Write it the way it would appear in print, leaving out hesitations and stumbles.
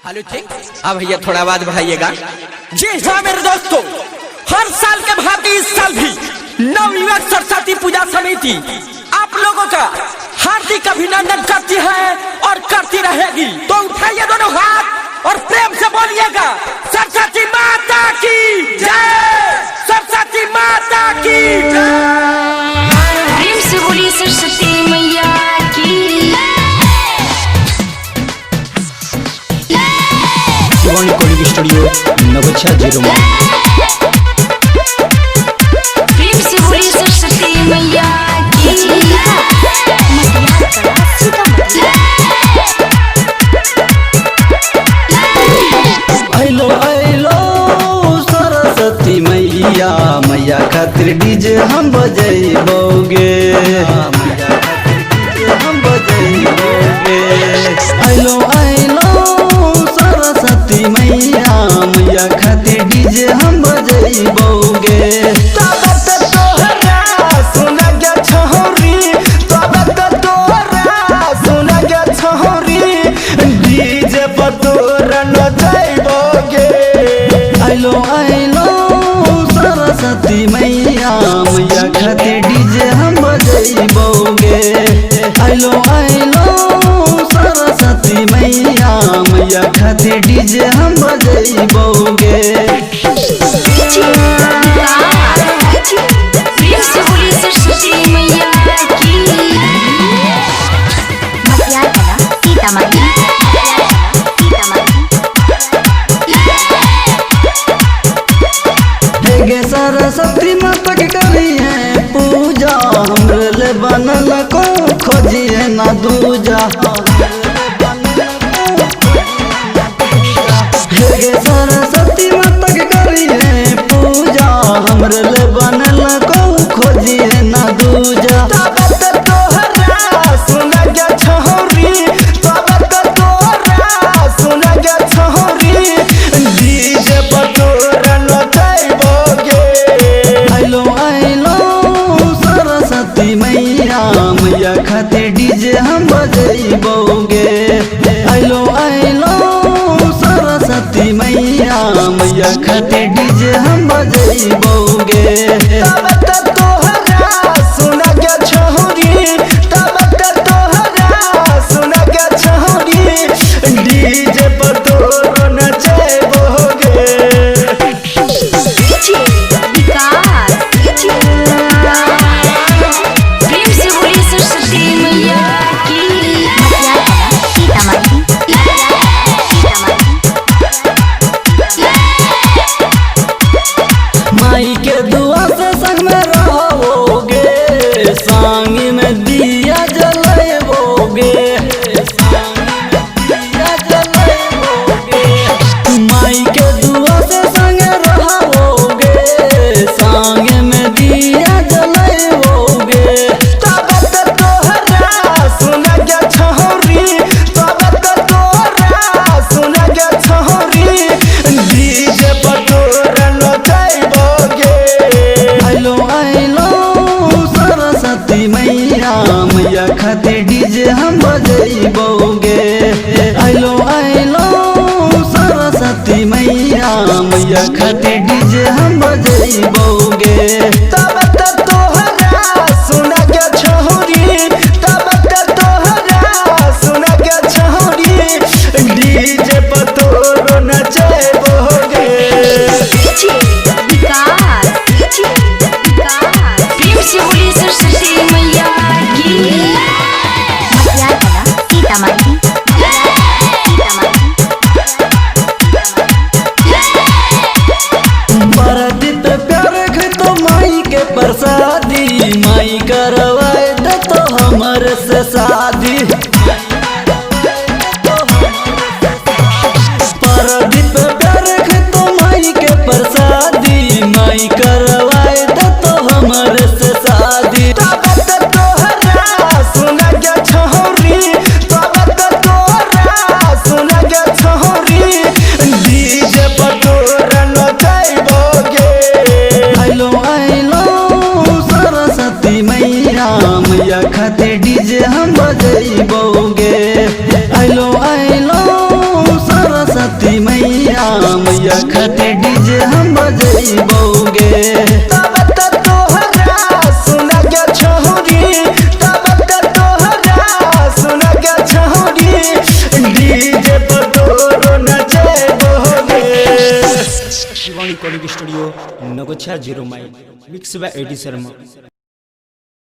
Hello ठीक। हाँ भैया थोड़ा आवाज बढ़ाइएगा। जी हाँ मेरे दोस्तों, हर साल के भांति इस साल भी नवयुवक सरस्वती पूजा समिति आप लोगों का हार्दिक अभिनंदन करती है और करती रहेगी। तो उठाइए दोनों हाथ और प्रेम से बोलिएगा, सरस्वती माता की जय, सरस्वती माता की जय। प्रेम से बोलिए सरस्वती मैया की। शिवानी रिकॉर्डिंग स्टूडियो नवछा जीरो। प्रेम से बोलिए सरस्वती मैया की। अलो अलो सरस्वती मैया, मैया खातिर डीजे हम बजैबोगे, मैया खातिर डीजे हम बजैबोगे। अलो अलो सरस्वती मैया, मैया खातिर डीजे हम बजैबोगे। अलो अलो सरस्वती मैया, मैया खातिर डीजे हम बजैबोगे। अलो अलो सरस्वती मैया, मैया खातिर डीजे हम बजैबोगे। प्रेम से बोलिए सरस्वती मैया की। सरस्वती माता के करिए पूजा, हमरे ले बनल को खोजिए ना दूजा। हे सरस्वती माता के करिए पूजा, हमरे ले बनल को खोजिए ना दूजा। अलो अलो सरस्वती मैया, मैया खातिर डीजे हम बजैबोगे। अलो अलो सरस्वती मैया, मैया खातिर डीजे हम बजैबोगे। प्रेम से बोलिए सरस्वती मैया की। माई के दुआ से संग में रहोगे, संग में दिया जलाओगे, माई के दुआ से संग रहोगे, संग में दिया जलाओगे। अलो अलो सरस्वती मैया, मैया खातिर डीजे हम बजैबोगे। अलो अलो सरस्वती मैया, मैया खातिर डीजे हम बजैबोगे। प्रेम से बोलिए सरस्वती मैया की। बरती पे प्यार खे तो माई के प्रसादी, माई करवाए दे तो हमर से शादी। परदी पे प्यार खे तो माई के प्रसादी, माई करवाए दे तो हमर से शादी। अलो अलो सरस्वती मैया, मैया खातिर डीजे हम बजैबोगे। अलो अलो सरस्वती तब त तोहरा सुन गे छौरी, तब त तोहरा सुन गे छौरी, डीजे पर तोरो नचैबो गे। Shivani recording studio, Nagochha 0 mile, mix by AD Sharma.